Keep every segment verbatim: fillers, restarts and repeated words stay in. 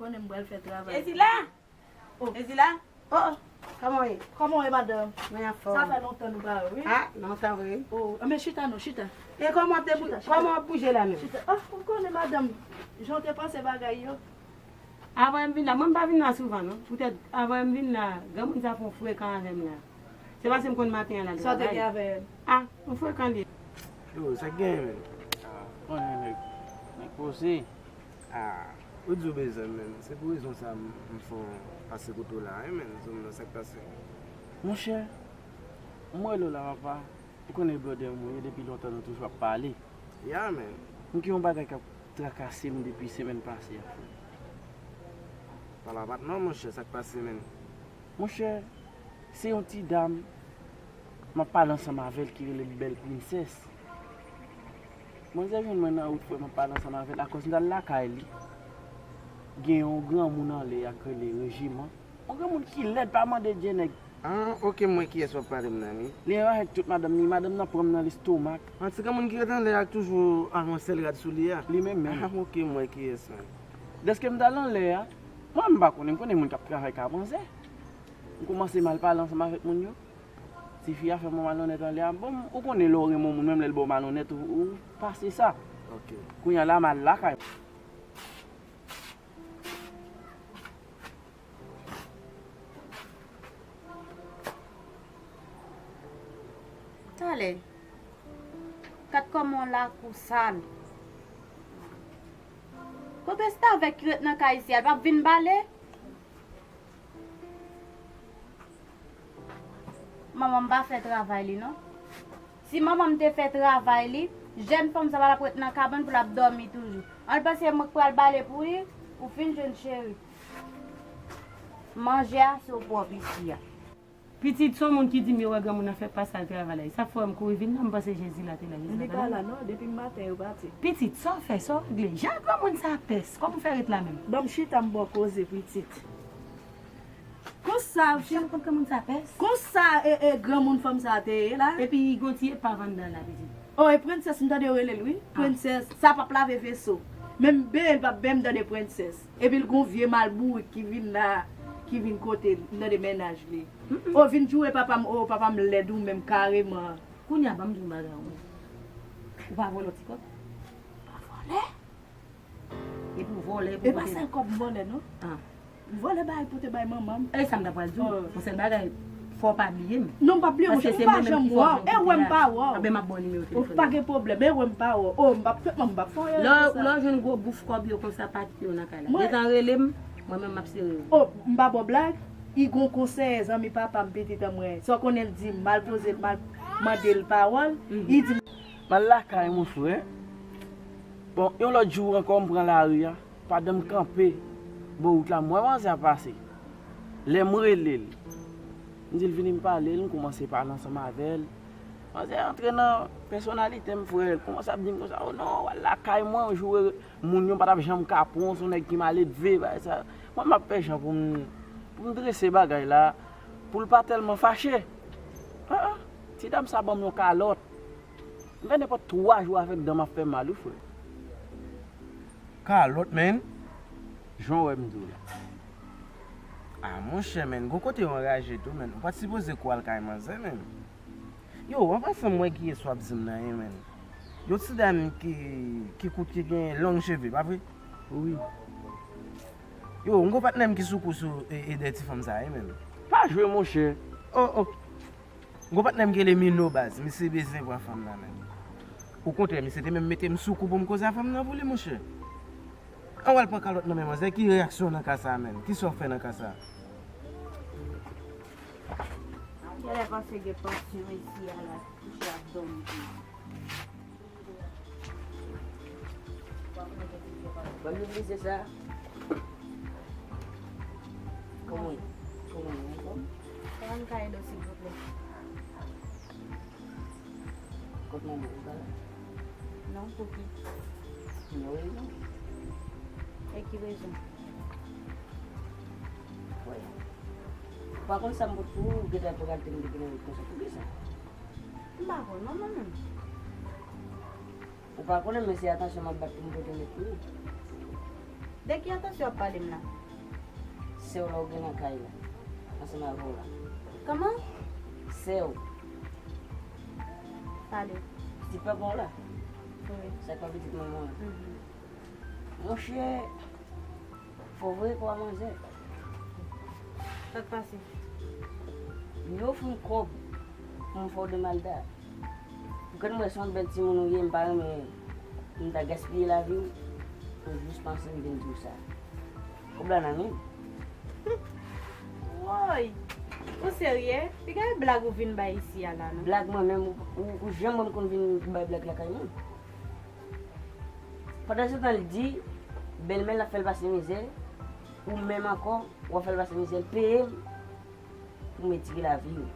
Konnen m pral fè travay. Ezila! Oh. Ezila! Oh, oh. Kòman w ye? Kòman w ye, madanm? Mwen anfòm. Sa fè lontan nou pa wè, wi. Ah, lontan vre. Oh, men chita non, chita. E kòman w te bou-, chita, chita, kòman w ap bouje la menm? Chita. Oh, ou konnen, madanm, jan w te panse bagay yo. Avan m vin la, mwen m pa vin la souvan non. Poutèt avan m vin la, granmoun sa fon frekan avè m la. Se paske m konn maten an l al travay. Sa w te gen avè l? Ah, yon frekan li ye. Yo, sa k genyen menm? Ah, konnen nèg, nèg poze. Ah, ou di w bezwen m, menn. Se pou rezon sa a m, m fè w pase kote w la, wi, menn. Zòm nan, sa k pase? Monchè, m rele w la, papa. Ou konnen blòdè m ou ye, depi lontan nou toujou ap pale. Ya, menn. M gen yon bagay k ap trakase m depi semèn pase a, frè. Pale avè m non, monchè, sa k pase, menn? Monchè, se yon ti dam m ap pale ansanm avè l ki rele Bèl Princess. Manzè jwenn mwen nan wout, frè, m ap pale ansanm avè l, akòz m t al lakay li. Gen yon granmoun anlè a k rele Rejiman. Yon granmoun ki lèd, pa mande Dye nèg. Ah, ok, m wè kiyès w ap pale m nan, wi. Li menm avèk tout madanm li, madanm nan pran m nan lestomak. Ah, ti granmoun ki ret anlè a k toujou ak yon sèl rad sou li a? Li menm menm. Ah, ok, m wè kiyès, menn. Dèske m t al anlè a, mwen m pa konnen, m konnen moun k ap travay ka manzè. M kòmanse mal pale ansanm avèk moun yo. Tifi a fè m yon malonèt anlè a. Bon, ou konnen lè w renmen yon moun, menm lè l ba w malonèt, ou, ou pase sa. Ok. Kounye a la, m al lakay. Talè. Gad kòman lakou sal. Kot restavèk ki ret nan kay isi a, l p ap vin bale? Manman m pa fè travay li non. Si manman m te fè travay li, jèn fanm sa pa t ap ret nan kabann pou l ap dòmi toujou. An l panse mwen k pral bale pou li, ou fin jwenn cheri. Manje a se w pwòp isi a. Pitit, se yon moun ki di m yo wè granmoun nan fè pa sa l travay la. Sa fè m kouri vin la, m panse Jezi la te la, Jezi la te la. Li pa la non, depi maten yo pati. Pitit, sa w fè, sa w regle? Jan granmoun sa pès, kòman w fè ret la menm? Ban m chita m ba w koze, pitit. Konsa, jan kont granmoun sa pès. Konsa, e, e, granmoun fanm sa te ye la. Epi, gon ti epav anndan la, pitit. Oh, e Princess, m tande yo rele l, wi. Ah. Princess, sa p ap lave veso. Menm benyen, l p ap benyen, m tande Princess. Epi l gon vye mal bourik ki vin la, ki vin kote l, m tande mennaj li. Mm, mm. Oh, vin joure papa m, oh, papa m lèd ou menm kareman. Kounye a, ban m di w yon bagay, wi. Ou pa vòlè ti kòb? Pa vòlè? Epi w vòlè, epi w pote. E pa sèl kòb m vòlè, non. Ah. M vòlè bagay pote bay manman m. E sa m ta pral di w. Oh. Yon sèl bagay, fò w pa bliye m. Non, m pa bliye w, monchè, m pa janm wè w. E wè m pa wè w. Anben, m ap ba w nimewo telefòn. Oh, pa gen pwoblèm, e wè m pa wè w. Oh, m p ap fè, m p ap fè yon erè konsa. Lè w jwenn gwo bouf kòb yo konsa, pa kite yo nan kay la. Gentan rele m, mwen menm m ap sere w. Oh, m pa ba w blag. I gon konsèyè zanmi papa m, pitit an mwen. Sa w konnen l di m, m al poze, m al mande l pawòl, li di m. M al lakay mwen, frè. Bon, yon lòt jou ankò, m pran lari a. Pandan m kanpe bò wout la, m wè manzè ap pase. Lè m rele l, m di l vini m pale l, m kòmanse pale ansanm avè l. Manzè antre nan pèsonalite m, frè. L kòmanse ap di m konsa, "O non, w al lakay mwen, w joure moun yo pa t ap janm ka pran w, se yon nèg ki maledve, bagay sa." Mwen, m ap fè jan pou m, pou m drese bagay la, pou l pa tèlman fache. Ah, ah, ti dam sa ban m yon kalòt. M fè nenpòt twa jou avèk dan m ap fè mal, wi, frè. Kalòt, menn. Jan w wè m di w la. Ah, monchè, menn, gon kote yo anraje tou, menn. Ou pa t sipoze kou al kay manzè, menn. Yo, an pasan, m wè kiyès w ap di m nan, wi, menn. Yon ti dam ki, ki kout, ki gen long cheve, pa vre? Wi. Yo, m gon patnè m ki sou kou sou, e, e, de ti fanm sa, wi, menn. Pa jwe, monchè. Oh, oh. Gon patnè m ki rele Mino baz, misye bezwen pran fanm nan menm. Okontrè, misye te menm mete m sou kou pou m koze a fanm nan pou li, monchè. An w al pran kalòt nan men manzè, ki reyaksyon w nan ka sa a menm? Kisa w fè nan ka sa a? Genlè panse gen pansyon isi a la, kouche ap dòmi. Ban m neglize sa. Kòman, kòman, kòman? Sa va, m ka ede w, silvouplè? Kot manman ou pa la? Non, pouki? Gen yon rezon. E ki rezon? Wè. Ou pa konn sa m pot pou ou, ou gentan pral te m depi nan wout konsa. Poukisa? M pa konn, non, mwen menm. Ou pa konnen, men se atansyon m ap bat pou m pote met pou ou. De ki atansyon w ap pale m la? Sè w la ou gen nan kay la, ansanm avè w la. Kòman? Sè w. Pale. Pitit papa w la? Wi. Sa k pa pitit manman w la? Mhm. Monchè, fò vre kwa manzè. Sa k pase? Li ofri m kòb pou m fè w de malda. Ou konn mwen se yon bèl timoun ou ye, m pa renmen m ta gaspiye lavi w. Mwen jis panse m vin di w sa. Kòb la nan men m. Woy! Ou serye? Piga e blag ou vin bay isi a la, non? Blag mwen menm, ou, ou, ou janm wè m konn vin bay blag lakay moun. Pandan se tan l di, bèlmè l ap fè l pase mizè, ou menm ankò, w ap fè l pase mizè, l peye m pou m etire lavi w.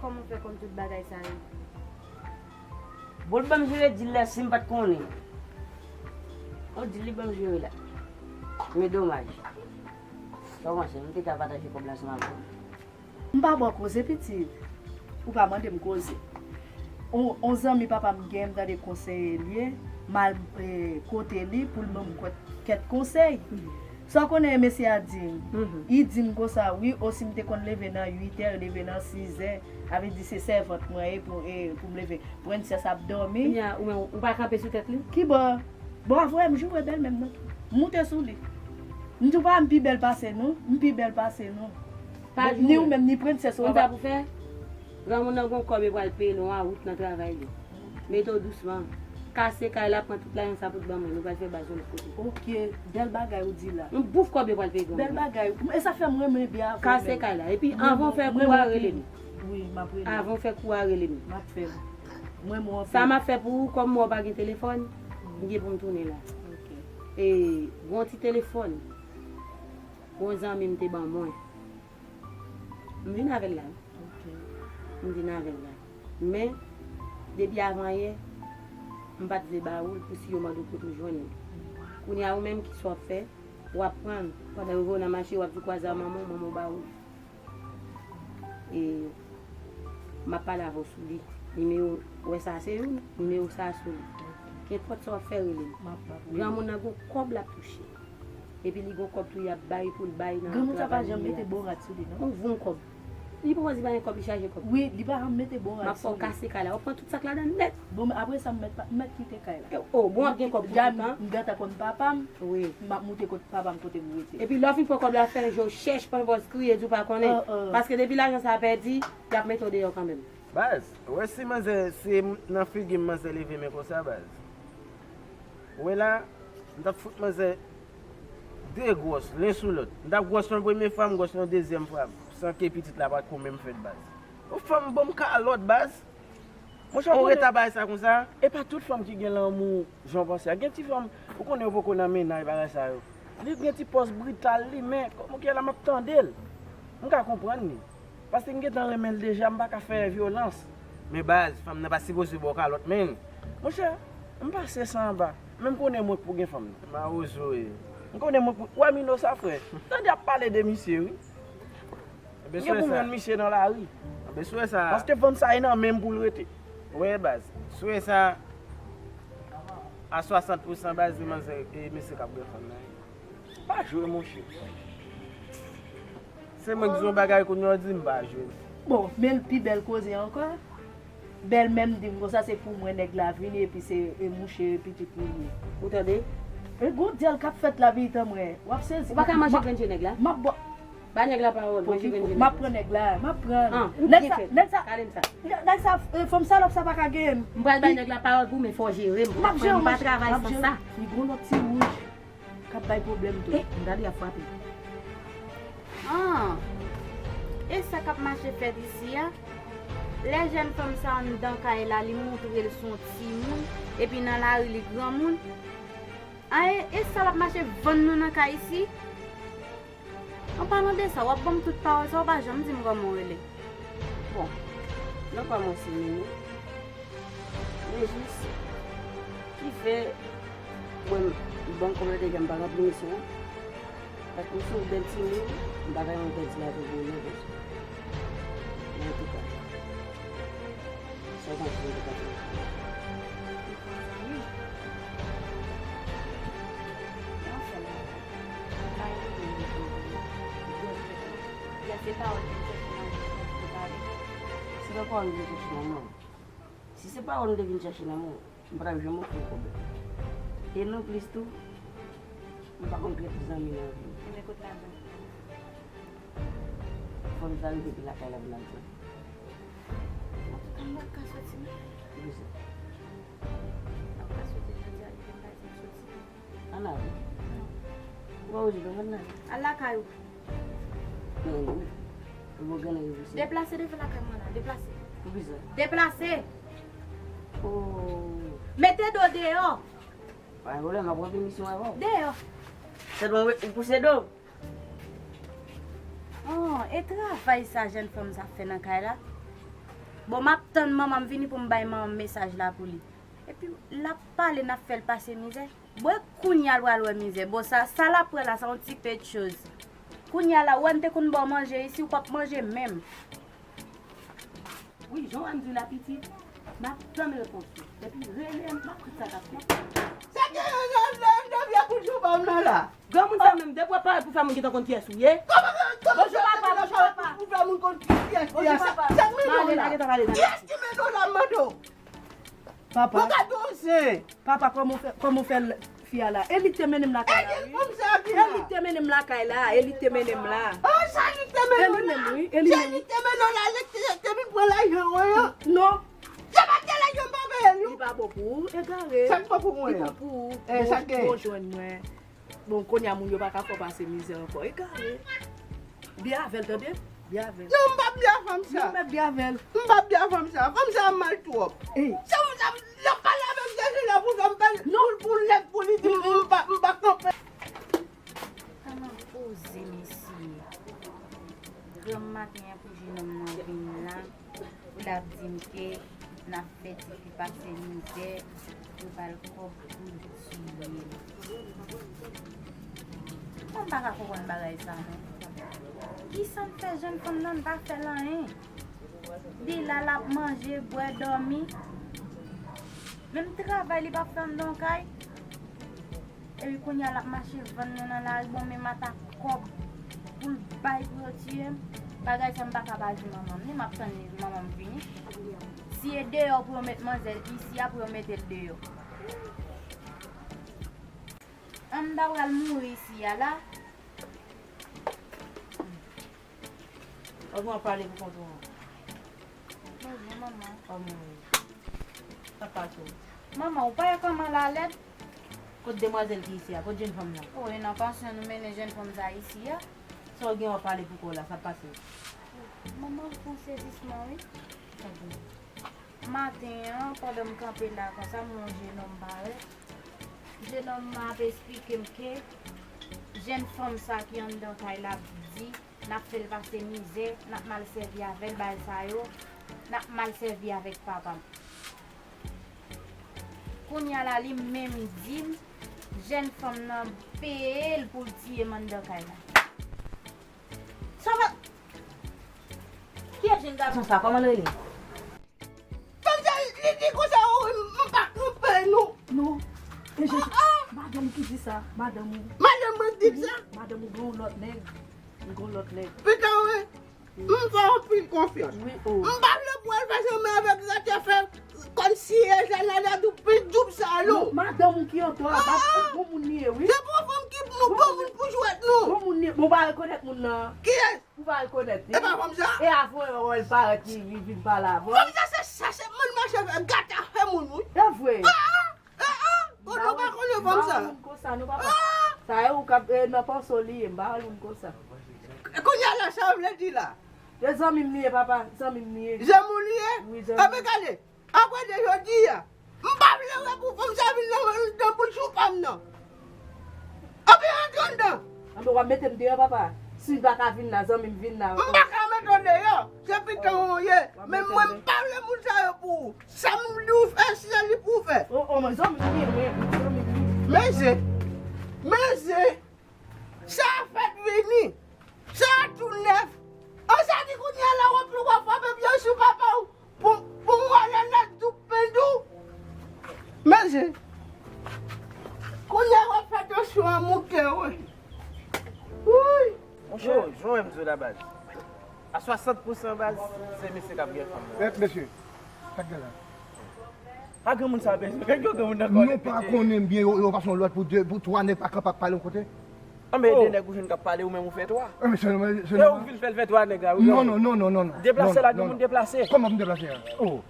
Kòman w fè konn tout bagay sa yo? Bon, l ban m jere dil la si m pa t konnen. On dil li ban m jere la. Men domaj. Sa w panse, m te ka pataje kòb la ansanm avè w? M pa ba w koze pitit. Ou pa mande m koze. On, on zanmi papa m gen, m tande konseye l ye, m al eh, kote li pou l ban m kèt konsèy. Sa w konnen mesye a di m? I di m konsa wi, o si m te konn leve nan uit è, leve nan sis è, sa vle di se sèvant mwen ye pou, eh, pou m leve. Prensès ap dòmi. Kounye a, ou menm, ou pa kanpe sou tèt li? Kibò? Bon, a voye m joure bèlmè m nan tou. M moute sou li. M di w pa m pi bèl pase nou, m pi bèl pase nou. Pa Ni ou menm, ni prensès Ou ou sa pou fè? Granmoun nan gon kòb yo pral peye l yon awout nan travay li. Mete w dousman. Kase kay la, pran tout lajan sa pou t ban mwen. Nou pral fè baz yon lòt kote. Ok, bèl bagay ou di la. Yon bouf kòb yo pral peye granmoun Bèl nan. Bagay. E sa fè m renmen byen avè w. Kase kay la. Epi anvan w fè kou a, rele m. Wi, m ap rele. Anvan w fè kou a, rele m. M ap fè. Mwen mwen Sa m ap fè pou ou, kòm mwen w pa gen telefòn, m gen pou m tounen la. Ok. E gon ti telefòn, gon zanmi m te ban mwen. M vin avè l la. Ok. M vin avè l la. Men, depi avan yè, m pa t vle ba ou l pou si yo mande w kote w jwenn li. Kounye a ou menm ki sa w ap fè, w ap pran l. Pandan yo voye w nan mache, w ap di kwaze a manman w, manman w ba ou l. E m ap pale avè w sou li. Nimewo, wè sa se youn, nimewo sa sou li. Kenpòt sa w ap fè, rele m. M ap, m ap. Granmoun nan gon kòb l ap touche. Epi li gon kòb tou y ap bay pou l bay nan Granmoun sa pa travay janm li mete a. Bon rad sou li, non? Yon von kòb. Li pou di pa gen kòb, li chaje kòb. Wi, li pa janm mete bon M rad ap fè sou w li. Kase kay la. W ap pran tout sa k ladan nèt. Bon, apre sa, m mèt pa- m mèt kite kay la. E, oh, bon, w ap gen kòb pou Deja tout tan. M gentan konn papa m, Wi. m ap moute kot papa m kote m rete. Epi lè w fin pran kòb la, fè yon je w chèch, pran bòz, kriye, di w pa konnen. Ah, ah. Paske depi lajan sa a pèdi, y ap mete w deyò kanmenm. Baz, ou wè si manzè, se nan figi m manzè leve men konsa, baz. Ou wè la, m t ap fout manzè de gwòs, len sou lòt. M t ap gwòs yon premye fwa, m gwòs yon dezyèm fwa, san ke pitit la pa t ko menm fèt, baz. Yon fanm ban m kalòt, baz. Monchè, ou rete a bagay sa konsa? E pa tout fanm ki gen lanmou jan w panse a. Gen ti fanm, ou konnen yo poko nan mennaj, bagay sa yo. Li gen ti pòz brital li, men kòman ki la m ap tande l. M ka konprann li. Paske m gentan renmen l deja, m pa ka fè vyolans. Men baz, fanm nan pa sipoze ba w kalòt, menn. Monchè, m pase san anba, men m konnen mwen k pou gen fanm nan. Mawozo w ye. M konnen mwen k pou, w wè Mino sa, frè? Tande ap pale de misye, wi. M gen pou m jwenn misye nan lari. Anben, sou sa. Paske fanm sa e nan men m pou l rete. Wi, baz. Sou sa, a swasant pousan, baz, se manzè, e mesye k ap gen fanm nan. Pa jwe, monchè. Se mwen ki di yon bagay kounye a, w di m pa jwe. Bon, men l pi bèl koze ankò. Bèlmè m di m konsa se pou mwen nèg la vini epi se e mouche pitit li ye. Ou tande? E gon dyòl k ap fèt la pitit an mwen. W ap sezi. Ou pa ka manje grenn je nèg la? M ap bò. Ba nèg la pawòl, manje grenn je M ap nèg la. Pran nèg la, m ap pran. Ah, ou Nèg byen sa, fè. Nèg sa, Kale m sa. Nèg sa, eh, fanm salòp sa pa ka genyen m. M pral bay nèg la pawòl pou, men fò w jere m. M ap jere w, M pa monchè, travay m ap san jere sa. Li gon lòt ti wouj k ap bay pwoblèm tou. Eh, m gade y ap frape. Ah, e sa k ap mache fèt isi a? Lè jèn fanm sa anndan kay la, li moutre l se yon timoun, epi nan lari li granmoun. Ah, e, e sa l ap mache vann nou nan kay isi? An palan de sa, w ap ban m tout pawòl sa, w pa janm di m kòman w rele. Bon, nan kòman se Mimi. Men jis, ki fè mwen, m ban m kòb la deja, m pa ranpli misyon an. Paske m se yon bèl timoun, m pa ka yon bèl ti lavi pou yon bèl. Men antouka, sa w panse de pati? Yon zanmi. Yon sèl. Ankò, m vin chèche nan men w. Si se pa ou m te vin chèche nan men w, m pa t ap janm ofri w pwoblèm. E non plis tou, m pa konn kite zanmi nan vi m. Ebyen, kot lajan? Fò m ta rive pi lakay la pou n al jwenn. Antouka, m pa ka soti non. Poukisa? M pa ka soti jodi a, li te m pa di m soti. Ann ale. Ou pa oze pa ann ale. Al lakay ou. Nan, nan, nan. Ou bon grann revolisyon. Deplase devan lakay mwen la, deplase. Poukisa? Deplase. Oh. Mete do deyò. Pa gen pwoblèm, m ap pran pemisyon avè w. Deyò. Sèlman ou pouse do. Oh, e travay sa jèn fanm sa fè nan kay la? Bon, m ap tann manman m vini pou m bay manman m mesaj la pou li. Epi l ap pale, n ap fè l pase mizè. Bon, e kounye a l pral wè mizè. Bon, sa, sa l ap wè la, se yon ti pe de choz. Kounye a la, ou wè m te konn ba w manje isi, ou p ap manje menm. Wi, jan w wè m di w la pitit, m ap tann repons ou. Epi rele m, m ap tout sa k ap fèt. Sa gen yon, yon, yon, yon vye kout jou ba m nan la. Granmoun sa menm, depi w ap parèt pou fè moun gentan konn kiyès ou ye. Kòman, kòman Bonjou, papa, bonjou, papa. Pou fè moun konn kiyès ou ye. Bonjou, papa. Sa k mennen w la? Kiyès ki mennen w la, m mande w? Papa. Ou ka doze. Papa, kòman w fè, kòman w fè l, fi a la? E li k te mennen m lakay la, wi. E li k te mennen m lakay la, e li k te mennen m la. Oh, sa li k te mennen w la? E li menm, wi, e li menm. Se li k te mennen w la, li k te, te vin pran lajan w yo? Non. Se pa te lajan m pa peye l, non. Li pa bon pou ou, egare. Sa k bon pou mwen an? Li bon pou ou. Eh, sa k gen? Bon, jwenn mwen. Bon, kounye a moun yo pa ka fè w pase mizè ankò. Egare. Byen avè l, tande? Byen avè l. Non, m p ap byen avè fanm sa. Non, m p ap byen avè l. M p ap byen avè fanm sa. Fanm sa mal twòp. Ey. Se fanm sa, lè w pale avè m, se la pou fè m pale. Non. Pou, pou lèd, pou li di m, m pa, m pa kanpe. Kòman poze, mesye? Granm maten an pou jenòm nan vin la. Pou l ap di m ke n ap fè tifi pase mizè, yo ba l kòb pou l tiye l. Mwen pa ka konprann bagay sa non. Kisa n fè jèn fanm nan, n pa fè l anyen? Li la, l ap manje, bwè, dòmi. Menm travay li p ap fè anndan kay. Epi kounye a l ap mache vann nou nan lari, bon, men mata kòb pou l bay pou yo tiye m. Bagay sa m pa ka pa di manman m, ni m ap tann li, manman m vini. Si e deyò pou yo met manzè isi a, pou yo mete l deyò. An m ta pral mouri isi a la. Ou gen pale pou kont ou an. Bonjou, manman. Kòman w ye? Sa k pase w? Manman, ou pa wè kòman l alèd? Kot demwazèl ki isi a? Kot jèn fanm nan? O, e nan pansyon nou mennen jèn fanm sa isi a. Sa w gen w ap pale pou kò w la, sa k pase w? Manman, m pran sezisman, wi. Sa k gen? Maten an, pandan m kanpe la konsa, m wè yon jenòm parèt. Jenòm nan ap esplike m ke jèn fanm sa ki anndan kay la ap di n ap fè l pase mizè, n ap mal sèvi avè l, bagay sa yo, n ap mal sèvi avèk papa m. Kounye a la, li menm di m, jèn fanm nan peye l pou l tiye m anndan kay la. Sa va? Kiyès jèn gason sa? Kòman l rele? Fanm sa, li di konsa, o, m pa kanpe, non. Non. E je, madanm ki di sa, madanm ou. Madanm mwen ki di sa? Wi, madanm ou gen yon lòt nèg. Li gen yon lòt nèg. Pita, wi. M fè w anpil konfyans. Wi, o. M pa vle pou al fè zanmi avèk ratè fè kòmsi e Janada doupidoup sa, non. Non, madanm ou ki antò a, pa bon moun li ye, wi. Se pa yon fanm ki bon moun pou jwèt, non. Bon moun li ye. Bon, ou pa rekonèt moun nan. Kiyès? Ou pa rekonèt li. E pa fanm sa? E avan yo wè l parèt, li, li vin pale avè w. Fanm sa se chache moun mache avè gate afè moun, wi. E vre? Ah, ah, ah, ah. Kote w pa konnen fanm sa? M pa wè moun konsa, non, papa. Ah! Sa e ou k ap, eh, nan panse w li ye, m pa wè moun konsa. Kounye a la, sa w vle di la? Se zanmi m li ye, papa, zanmi m li ye. Zanmi w li ye? Wi, zanmi m. Anben gade, apre de jodi a, m pa vle wè pou fanm sa vin nan, nan bouch ou pa m nan. Anben antre anndan. Anben w ap mete m deyò, papa. Si l pa ka vin la, zanmi m vin la. M pa ka mete w deyò. Se pitan w ye. Men mwen, m pa vle moun sa yo pou ou. Sa m di w fè, se li pou w fè. O, o, mwen, zanmi m li ye, mwen, zanmi m li ye. Men je, men je. Sa fèt vini. Sa tou nèf. An sa di kounye a la w ap, w ap frape pye sou papa w pou, pou m wè lè nèt doupidoup. Men je. Kounye a w ap fè tansyon an moute, wi. Wouy. Monchè, jan w wè m di w la baz. Swasant pousan baz, se mesye k ap gen fanm nan. Eh, mesye, sa k gen la? A granmoun sa a bezwen, kèk granmoun nan kò. Nou pa konnen byen, yo, yo pase yon lòt pou de, pou twa nèg pa kapab pale yon kote. Anben de nèg ou jwenn k ap pale, ou menm ou fè twa. Eh, mesye, mesye, E ou vin fè l fè twa nèg la, wi. Non, non, non, non, non, non. Deplase Non, la, non, granmoun deplase. Kòman pou m deplase a? Oh.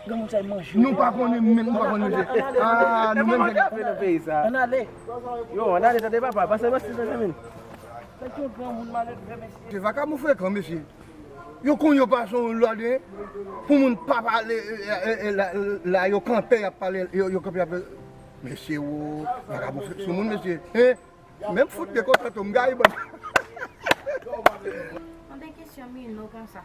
Granmoun sa e manje. Nou pa konnen menm, nou pa konnen mesye. Ah, nou menm nèg. Nan peyi sa. Ann ale. Yo, ann ale, tande papa, pase mwen si zanmi. Fè yon granmoun maledve, mesye. Se vakabon frekan, mesye. Yo konn yo pase yon lòd, hein, pou moun pa pale, eh, eh, eh, la, la, yo kanpe, y ap pale, yo, yo kanpe, y ap, mesye, wo, vakabon fre-, sou moun, mesye, hein? Menm fout de kontan tou, m gayi bann. Mande kesyon Mino konsa.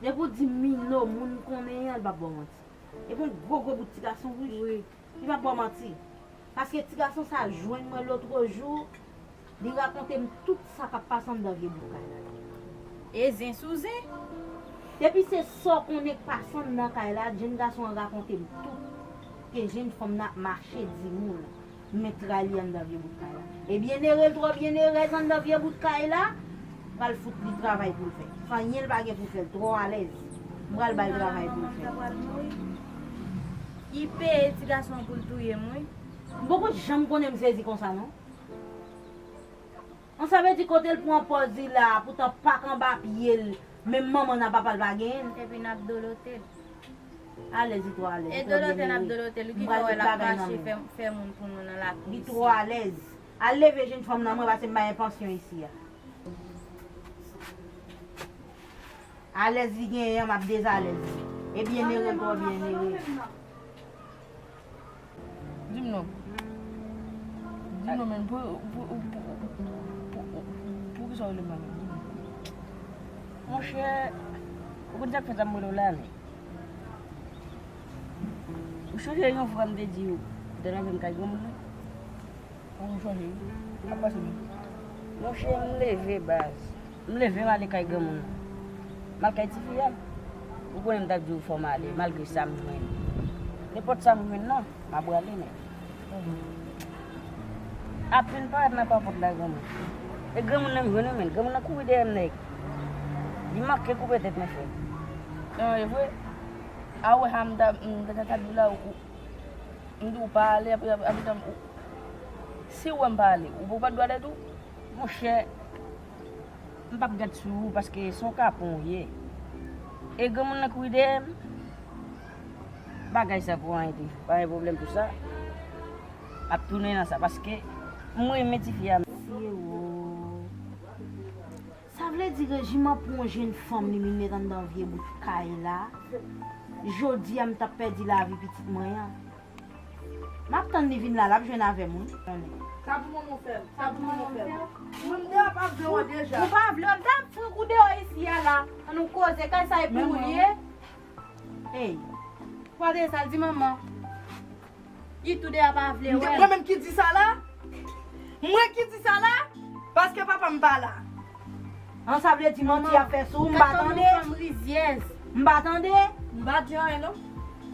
Depi w di Mino, moun konnen an, l p ap ba w manti. Epi yon gwo gwo bout ti gason wi. Wi. Li p ap ba w manti. Paske ti gason sa jwenn mwen lòtrejou, li rakonte m tout sa k ap pase anndan vye bout kay la. E zen sou zen. Depi se sa w konnen k pase anndan kay la, jenn gason an rakonte m tout. Ke jenn fanm nan ap mache di moun. Men tray li anndan vye bout kay la. E byennere l twò byennerèz anndan vye bout kay la, pral fout li travay pou l fè. Anyen l pa gen pou l fè, l twò alèz. M pral ba l travay pou l fè. Li peye ti gason an pou l touye m, wi. M poko janm konnen m sezi konsa, non. An sa vle di kote l pran pòz li la, poutan pak anba pye l, menm manman nan papa l pa genyen l. Epi n ap dolote l. Alèz, li twò alèz. E dolote n ap dolote l, ou ki fè wè l ap mache fè, fè moun pou nou nan lakou Li isi. Twò alèz. Al leve jenn fanm nan mwen, pase m bay pansyon isi a. Alèz li genyen an, m ap dezalèz. E byennere l twò byennere. Di m non. Di m non, men pou, pou, pou, pou, pou, pou kisa w rele m la menm? Di m. Monchè, ou konn sa k fè sa m rele w la, men. Ou sonje yon fwa m te di w, te leve m kay granmoun nan? Ou sonje, wi. Sa k pase menm? Monchè, m leve baz. M leve m ale kay granmoun nan. M al kay tifi a. Ou konnen m t ap di w fò m ale, malgre sa m jwenn. Nenpòt sa m jwenn nan, m ap rale, men. Apenn parèt nan papòt la, granmoun. E granmoun nan m jwenn wi, men. Granmoun nan kouri dèyè m, nèg. Li manke koupe tèt mwen, frè. Nan, e vre. A wè, ha, m ta, m ta, ta, ta di w la, ou, m di w pa ale, apre, apre, apre, ou, si w wè m pa ale, ou, ou pa t dwe ale tou? Monchè, m p ap gad sou ou paske se yon kapon ou ye. E granmoun nan kouri dèyè m. Bagay sa pou anyen toujou. Pa gen pwoblèm pou sa. M ap tounen nan sa paske m renmen tifi a. Mesye wo. Sa vle di rejim an pran yon jenn fanm li vin met anndan vye bout kay la. Jodi a m t ap pèdi lavi pitit mwen an. M ap tann li vin la, l ap jwenn avè m wi. Sa pou manman w fè m. Sa pou manman w fè m. Mwen m deja pa vle w deja. Ou pa vle w, m t ap fout ou deyò isi a la. Ann nou koze, kay sa e pou ou li ye. Ey. Pwade sa, di manman. Li tou deja pa vle wè. Mwen menm ki di sa la? Mwen ki di sa la? Paske papa m pa la. An sa vle di manti y ap fè sou ou, m pa tande. M pa tande. M pa di anyen non.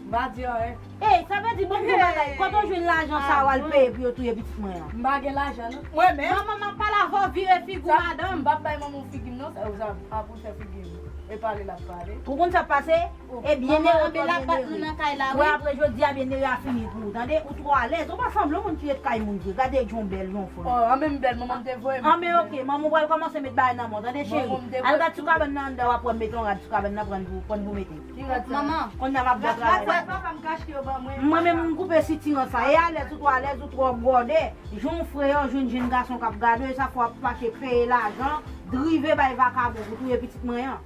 M pa di anyen. Ey, sa vle di bon gwo bagay. Kote w jwenn lajan sa w al peye pou yo touye pitit mwen an? M pa gen lajan non. Mwen menm. Manman m ap pale avè w, vire figi w madanm. M p ap bay manman w figi m non, sa yo sa pa pou fè figi m. E pale l ap pale. Ou konn sa k pase? E byennere twò byennere. Wè apre jodi a byennere a fini pou ou, tande? Ou twò alèz, ou pa sanble yon moun ki ret kay moun vre. Gade jan w bèl, jan w fre. Oh, an menm bèl, manman m te voye m. Anben oke, manman w pral kòmanse met bagay nan men w, tande cheri? Al gad sou kabann nan anndan, w ap wè m mete yon rad sou kabann nan, pran pou, pran pou mete. Ki rad sa? Manman. Kounye a m ap ba w travay. Rad sa, papa m ka achte yo ban mwen. Mwen menm m koupe sitirans la. E alèz ou twò alèz, ou twò gòdè. Jan w fre an, jwenn jenn gason k ap gade w, e sa fè w ap mache peye lajan, drive bay vakabon pou touye pitit mwen an.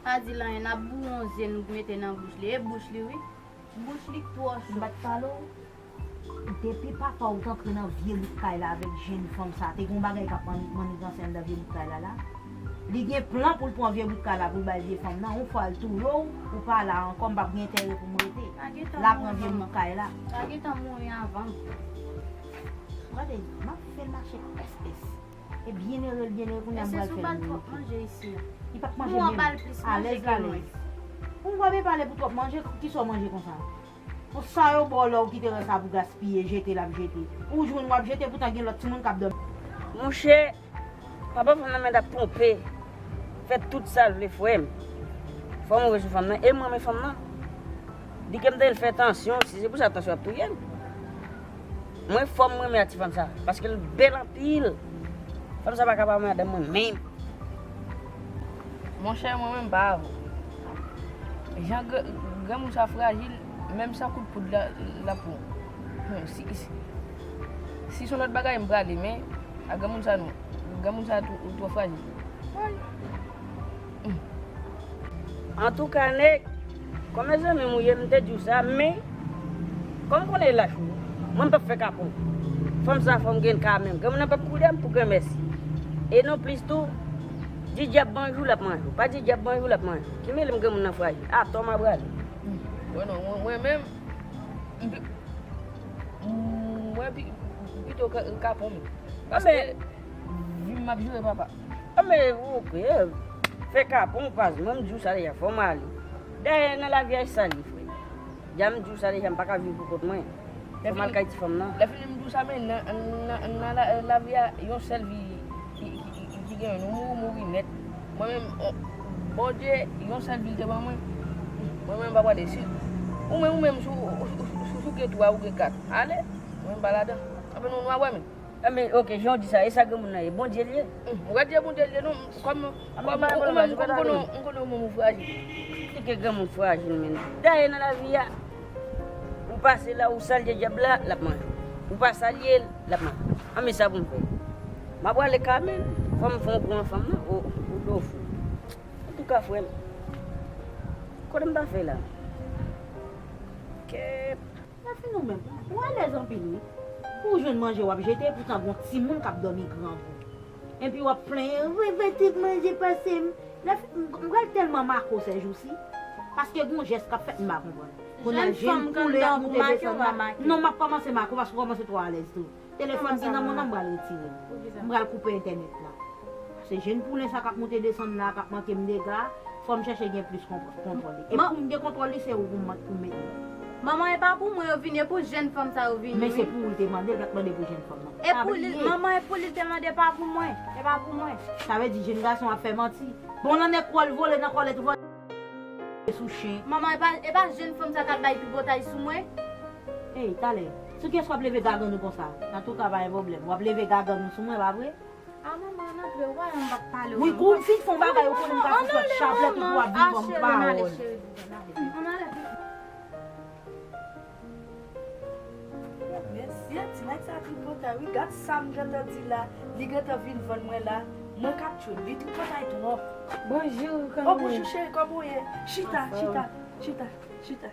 Pa di l anyen, n ap boure yon ze nou mete nan bouch li. E bouch li wi. Bouch li k twò cho. M pa t pale w? Depi papa w t antre nan vye bout kay la avèk jenn fanm sa, te gen yon bagay k ap man-, manniganse anndan vye bout kay la la? Li gen plan pou l pran vye bout kay la pou l bay vye fanm nan. Yon fwa l touye w, ou pa la ankò, m p ap gen enterè pou m rete. L a pran vye bout kay la. L a gentan mouri anvan m. Gade, m ap fè l mache pès pès. E byennere l byennere kounye a m pral fè l rete. Li p ap manje menm. Alèz l alèz. Ou pa byen pale pou twòp manje, kisa w manje konsa? Pou sa yo ba w la, ou kite rès la pou gaspiye, jete l ap jete. Ou jwenn w ap jete, poutan gen lòt timoun k ap dòmi. Monchè, papa fanm nan men t ap twonpe. Fè tout sa l vle, frè m. Fò m rive sou fanm nan. E m renmen fanm nan. Di ke m te fè tansyon, si se pou sa tansyon ap touye m. Mwen fò m renmen a ti fanm sa, paske l bèl anpil. Fanm sa pa ka pa madanm mwen menm. Monchè, mwen menm m pa avè w. Jan gr- granmoun sa frajil, menm san kout poud la, l ap pran. Hmm, si, si, si se yon lòt bagay, m prale, men a granmoun sa non. Granmoun sa twò, twò frajil. Woy. Hmm. Antouka, nèg, kòm mezanmi m ou ye, m te di w sa, men kòm m konnen lach ou, mwen m p ap fè kapon. Fanm sa fò m gen ka menm. Granmoun nan p ap kouri dèyè m pou granmèsi. E non plis tou, di dyab bonjou, l ap manje w. Pa di dyab bonjou, l ap manje w. Ki mele m granmoun nan frajil. Atò m a prale. Mwen non, mwen, mwen menm, m pi- m wè pi- pito ka- kapon m. Paske vi m ap jere, papa. Anben, ok, fè kapon w, pas mwen m di w sa deja, fò m ale. Dayè nan lavi a e sa l ye, frè. Deja m di w sa deja, m pa ka viv pou kont mwen. Fò m al kay ti fanm nan. Lè fini m di w sa, men nan, nan, nan la- lavi a, yon sèl vi ki, ki, ki, ki gen, nou mouri, mouri nèt. Mwen menm, on- Bondye, yon sèl vi l te ban mwen. Mwen menm, m pa prale. Si ou menm, ou menm, si w- si w- si w- si w gen twa, ou gen kat, ale. Mwen menm, m pa ladan. Anben, nou, nou a wè men. Anben, ok, jan w di sa, e sa granmoun nan ye? Bondye l ye? Hmm, ou pa di Bondye l ye non, kòm, kòm ou menm, ou konnen, ou konnen ou menm ou frajil. Li ke granmoun frajil, men. Dayè nan lavi a, ou pase la, ou salye dyab la, l ap manje w. Ou pa salye l, l ap manje w. Anben, sa pou m fè? M a prale ka menm, fò m fè yon kou an fanm nan, o, o do fou. Antouka, frè m, kote m ta fè la? Kèt. Lafini ou menm, ou alèz anpil wi. Pou w jwenn manje w ap jete, poutan gon timoun k ap dòmi grangou. Epi w ap plenyen, wi, pitit manje pase m. Lafini, m pral tèlman make w sèjousi. Paske gon jès k ap fèt m pa konprann. Kounye a, jèn poule ap moute desann la. Non, m ap kòmanse make w paske w kòmanse twò alèz tou. Telefòn ki nan men w nan, m pral retire l. M pral koupe entènèt la. Se jèn poulen sa k ap moute desann la, k ap manke m dega, fò m chèche gen plis kontwòl li. E pou m gen kontwòl li, se ou pou m, pou m mete. Manman, e pa pou mwen yo vini, e pou jèn fanm sa yo vini. Men se pou ou l te mande, l pa t mande pou jèn fanm nan. E pou li, manman, e pou li l te mande, pa pou mwen. E pa pou mwen. Sa vle di jèn gason ap fè manti. Bon, nan nèg kwòl vole, nan kòlèt vole. Sou chen. Manman, e pa, e pa jèn fanm sa k ap bay tripotay sou mwen. Ey, talè. Sou kiyès w ap leve gagann ou konsa? Antouka, pa gen pwoblèm. W ap leve gagann ou sou mwen, pa vre? A manman, ann antre, ou pa wè m p ap pale w. Wi, kou m fin fè yon bagay, ou konnen m ka fè sòt chaplèt ou pou w ap vin ban m pawòl. Ann ale, cheri, ann ale. Mesye, ti nèg sa tripotay, wi. Gad sa m gentan di la. Li gentan vin vann mwen la. Mwen k ap tchwe l. Li tripotay twòp. Bonjou, kòman w ye? O, bonjou, cheri, kòman w ye? Chita, chita, chita, chita.